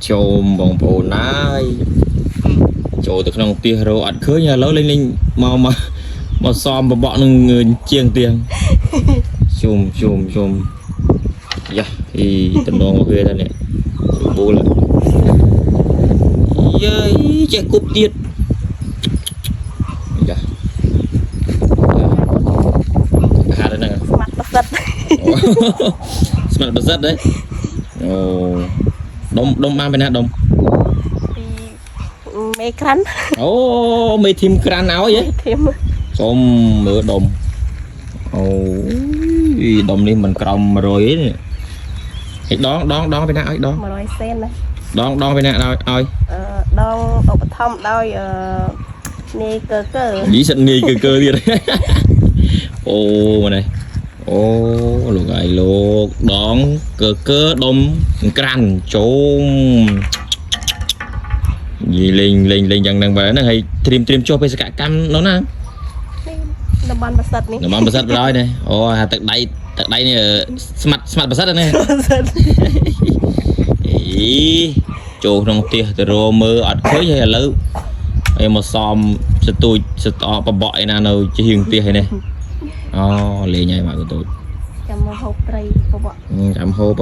ចូលបងប្អូនអើយចូលទៅក្នុងផ្ទះរកអត់ឃើញឥឡូវលេងលេងមកមកមកសមបបកនឹងជាងផ្ទះជុំជុំជុំយ៉ាអីតំណងមកវាទៅនេះបូលយាយចេះគប់ទៀតយ៉ាហាត់ហ្នឹង ស្មាត់ប្រសិទ្ធ ស្មាត់ប្រសិទ្ធទេអូដុំដុំបានពីណាដុំ ពីមេក្រាន់ អូមេធីមក្រាន់ឲ្យហ៎ ធៀម សុំមើលដុំអូយដុំនេះមិនក្រោម100ទេនេះឯដងដងដងពីណាឲ្យដង 100សេនណា ដងដងពីណាឲ្យឲ្យ អឺដងឧបត្ថម្ភដោយអឺនាយកើកើ យីសិតនាយកើកើទៀតអូម៉នេះអូលោកឯងលោកដងកើកើដុំក្រាន់ជុំនិយាយលេងលេងលេងយ៉ាងហ្នឹងបើហ្នឹងហើយត្រៀមត្រៀមចុះបេសកកម្មនោះណា នេះតំបន់ប្រសិទ្ធនេះ តំបន់ប្រសិទ្ធបណ្ដោយនេះអូអាទឹកដៃទឹកដៃនេះស្មាត់ស្មាត់ប្រសិទ្ធហ្នឹង ប្រសិទ្ធ អីចូលក្នុងផ្ទះទៅរកមើលអត់ឃើញហើយឥឡូវហើយមកសមសទូចសតបបកឯណានៅជាហៀងផ្ទះឯនេះអូលេងហើយមកទូច ចាំមកហូបត្រីបបក ចាំហូប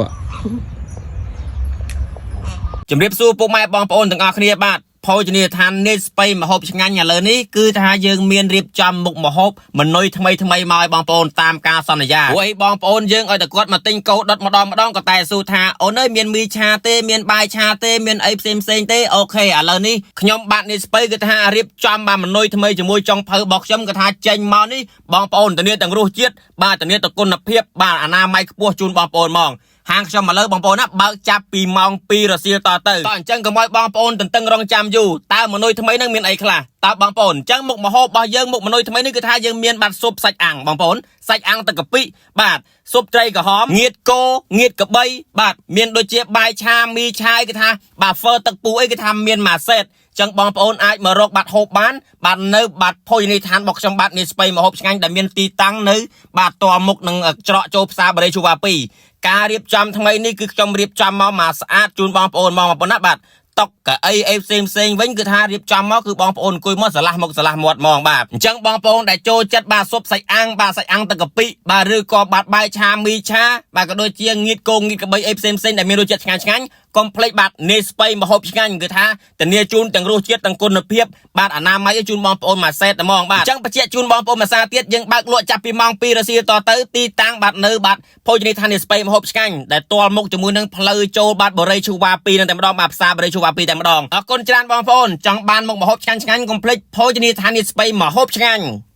ជំរាបសួរពុកម៉ែបងប្អូនទាំងអស់គ្នាបាទភោជនីយដ្ឋាននេតស្បៃម្ហូបឆ្ងាញ់ឥឡូវនេះគឺថាយើងមានរៀបចំមុខម្ហូបម៉នុយថ្មីថ្មីមកឲ្យបងប្អូនតាមការសន្យាព្រោះអីបងប្អូនយើងឲ្យតែគាត់មកទិញកោដុតម្ដងម្ដងក៏តែសួរថាអូនអើយមានមីឆាទេមានបាយឆាទេមានអីផ្សេងផ្សេងទេ OK ឥឡូវនេះខ្ញុំបាទនេតស្បៃគឺថារៀបចំបាទម៉នុយថ្មីជាមួយចុងភៅរបស់ខ្ញុំគឺថាចេញមកនេះបងប្អូនធានាទាំងរសជាតិបាទធានាទាំងគុណភាពបាទអនាម័យខ្ពស់ជូនបងប្អូនហ្មង ហាងខ្ញុំមកលើបងប្អូនណាបើកចាប់ពីម៉ោង2រសៀលតទៅតោះអញ្ចឹងកុំឲ្យបងប្អូនទន្ទឹងរង់ចាំយូរតើមនុយថ្មីនឹងមានអីខ្លះតើបងប្អូនអញ្ចឹងមុខម្ហូបរបស់យើងមុខមនុយថ្មីនេះគឺថាយើងមានបាត់ស៊ុបសាច់អាំងបងប្អូនសាច់អាំងទឹកកាពិបាទស៊ុបត្រីក្រហមងៀតគោងៀតកបីបាទមានដូចជាបាយឆាមីឆាអីគឺថាបាទហ្វឺទឹកពូអីគឺថាមានមួយសេតចឹងបងប្អូនអាចមករកបាត់ហូបបានបាទនៅបាត់ភោជនីយដ្ឋានរបស់ខ្ញុំបាទនេះស្បៃម្ហូបឆ្ងាញ់ដែលមានទីតាំងនៅបាទតមុខនឹងច្រកចូលផ្សារបរិយជូវ៉ា2ការរៀបចំថ្មីនេះគឺខ្ញុំរៀបចំមកមកស្អាតជូនបងប្អូនមកប៉ុណ្ណាបាទតុកកៅអីអីផ្សេងផ្សេងវិញគឺថារៀបចំមកគឺបងប្អូនអង្គុយមកស្រឡះមកស្រឡះមាត់ហ្មងបាទអញ្ចឹងបងប្អូនដែលចូលចិត្តបាទស៊ុបសាច់អាំងបាទសាច់អាំងទឹកកាពិបាទឬក៏បាទបាយឆាមីឆាបាទក៏ដូចជាងៀតគោងៀតកបីអីផ្សេងផ្សេងដែលមានរសជាតិឆ្ងាញ់ឆ្ងាញ់កុំភ្លេចបាទនេស្បៃម្ហូបឆ្ងាញ់គឺថាធានាជូនទាំងរសជាតិទាំងគុណភាពបាទអនាម័យឲ្យជូនបងប្អូនមួយសេតហ្មងបាទអញ្ចឹងបញ្ជាក់ជូនបងប្អូនមួយសារទៀតយើងបើកលក់ចាប់ពីម៉ោង2រសៀលតទៅទីតាំងបាទនៅបាទភោជនីយដ្ឋាននេស្បៃម្ហូបឆ្ងាញ់ដែលទាល់មុខជាមួយនឹងផ្លូវចូលបាទបរិយឈូវ៉ា2នឹងតែម្ដងបាទផ្សារបរិយឈូវ៉ា2តែម្ដងអរគុណច្រើនបងប្អូនចង់បានមុខម្ហូបឆ្ងាញ់ឆ្ងាញ់កុំភ្លេចភោជនីយដ្ឋាននេស្បៃម្ហូបឆ្ងាញ់។